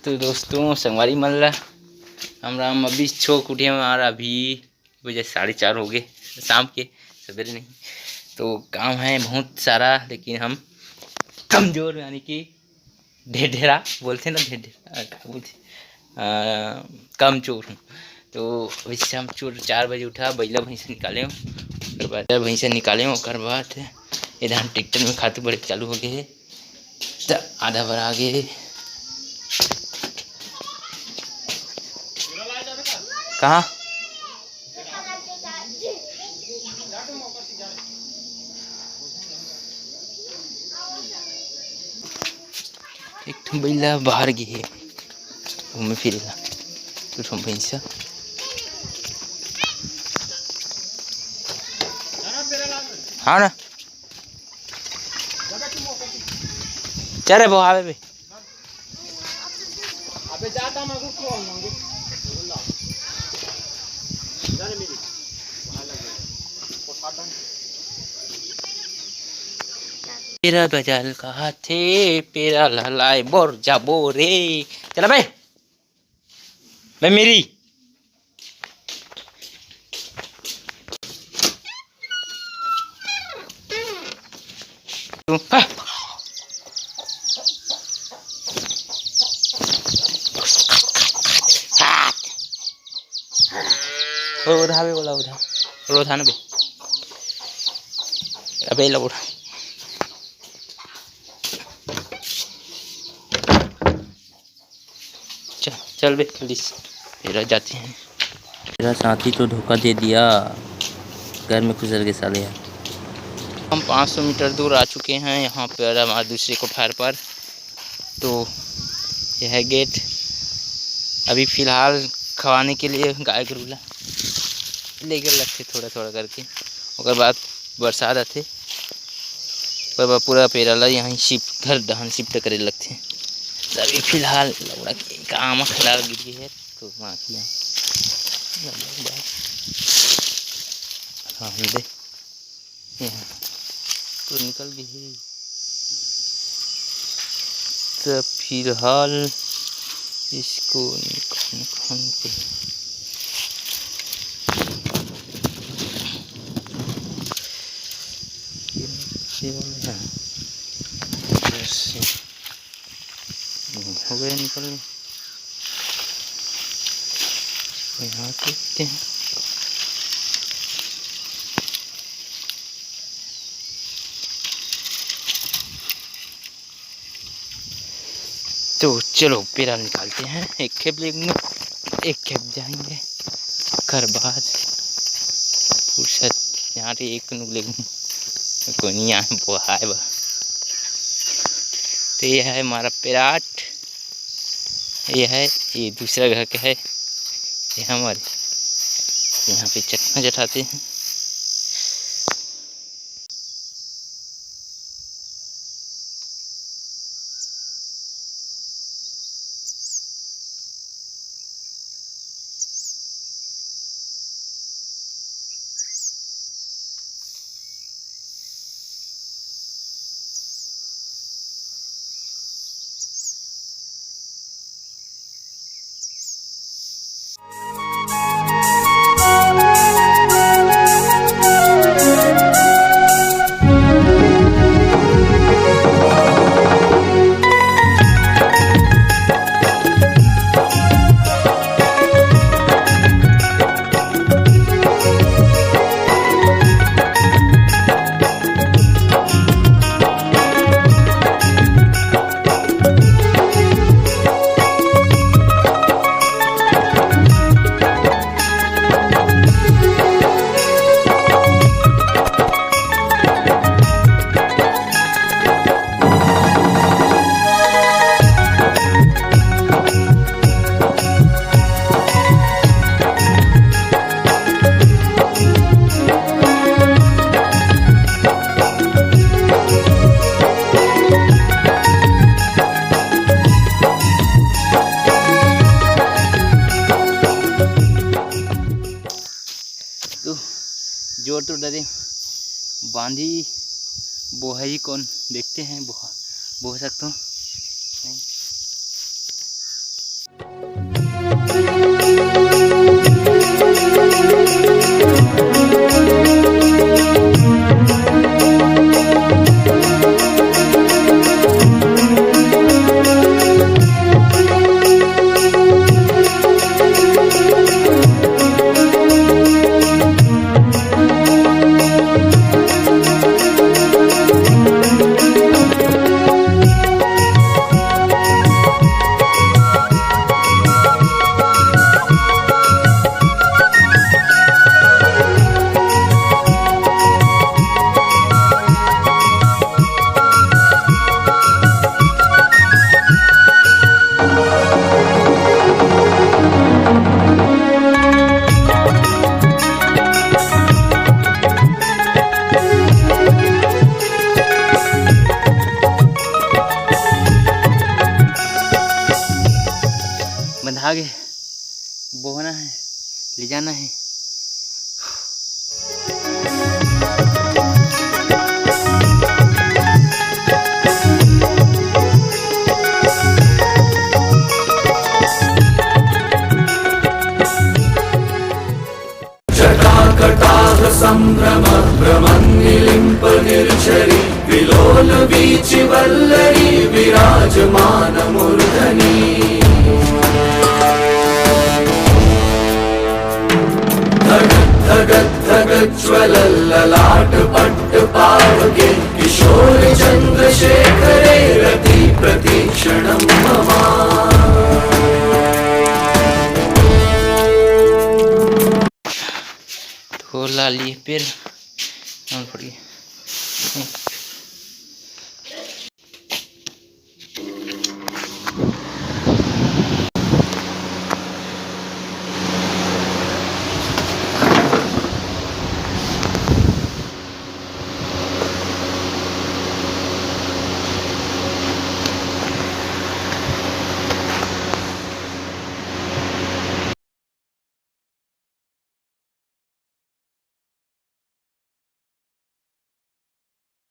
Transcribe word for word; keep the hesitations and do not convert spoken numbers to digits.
तो दोस्तों, संगवारी मन ला राम राम। अभी छोक उठे हमारा, अभी बजे साढ़े चार हो गए शाम के, सवेरे नहीं। तो काम है बहुत सारा, लेकिन हम कमजोर, यानी कि ढेढेरा बोलते ना, ढेढेरा का बोलते, कमचोर हूँ। तो अभी शाम चोर चार बजे उठा, बैला भैंसा निकाले हूँ, ओकर बाद भैंसा निकाले हूँ, ओकर बाद ये धान ट्रैक्टर में खातू पड़े चालू हो गए है। त आधा बर आगे। कहाँ? एक ठो बैला बाहर गे हे घूमे फिरे ला। दू ठो भैंसा। हाँ ना। चल रे, वो आवे बे। अबे जाता मांगू को मांगू। पेरा बजाल कहा थे, पेरा लहलाए बोर जाबो रे। चला बे, बे मेरी। ओ, उधा बे, ओला उधा। ओला उधा ना बे। अबे, ला उठा। चल, चल बे, जल्दी से। मेरा जाते हैं। मेरा साथी तो धोखा दे दिया, घर में घुसर के साले यार। हम पाँच सौ मीटर दूर आ चुके हैं, यहाँ पर हमारे दूसरे कोठार पर। तो यह है गेट। अभी फ़िलहाल खवाने के लिए गाय गरू ला लेके लगते थोड़ा थोड़ा करके, ओकर बाद बरसात आथे, ओकर बाद पूरा पेरा ला यहाँ शिफ्ट, घर डहन शिफ्ट करे लगथे। अभी फ़िलहाल लौड़ा के काम खड़ा गिर गई है। तो माखिया। हाँ, दे। यहाँ। तो निकल गई है। तो फिलहाल इसको निकाल, निकाल के। ये वाला है। जैसे हो गया निकल। यहाँ देखते हैं। तो चलो, पेरा निकालते हैं। एक खेप लेंगे, एक खेप जाएंगे। ओकर बाद फुर्सत यहाँ पे एक नु लेंगे, कोई नहीं यहाँ बोहाए बा। तो ये है हमारा पेराट, ये है, ये दूसरा घर का है, ये हमारे। यहाँ पे चटना चटाते हैं। तो जोर तो डरे बांधी बोहरी कौन देखते हैं, बोह, बोह सकता हूँ। आगे बोहना है, ले जाना है। जटाकटाह संभ्रम भ्रमन्निलिम्प निर्झरी विलोल वीचि वल्लरी विराजमान मूर्धनी। धगत धगत धगत ज्वलल्ललाट पट्ट पावके किशोर चंद्रशेखरे रति प्रतीक्षणम ममा। तो ला लिए पेड़, और फट गए।